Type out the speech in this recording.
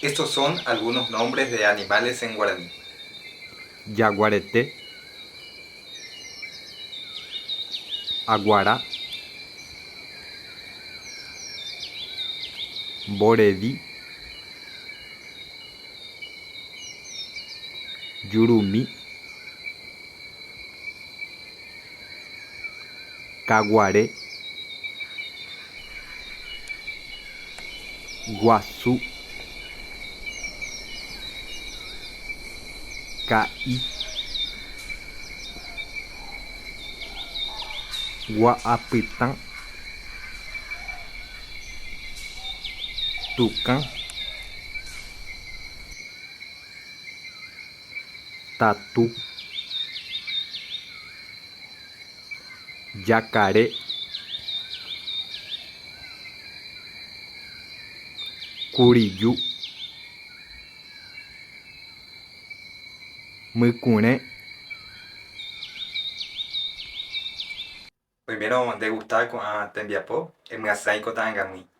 Estos son algunos nombres de animales en guaraní. Jaguarete, aguara, mborevi, jurumi, kaguare, guasu, ka'i, gua'apytã, tukã, tatu, jakare, kuriju, mykurẽ. Oimérõ ndegusta ko'ã tembiapo, emyasãi ko ta'angamýi.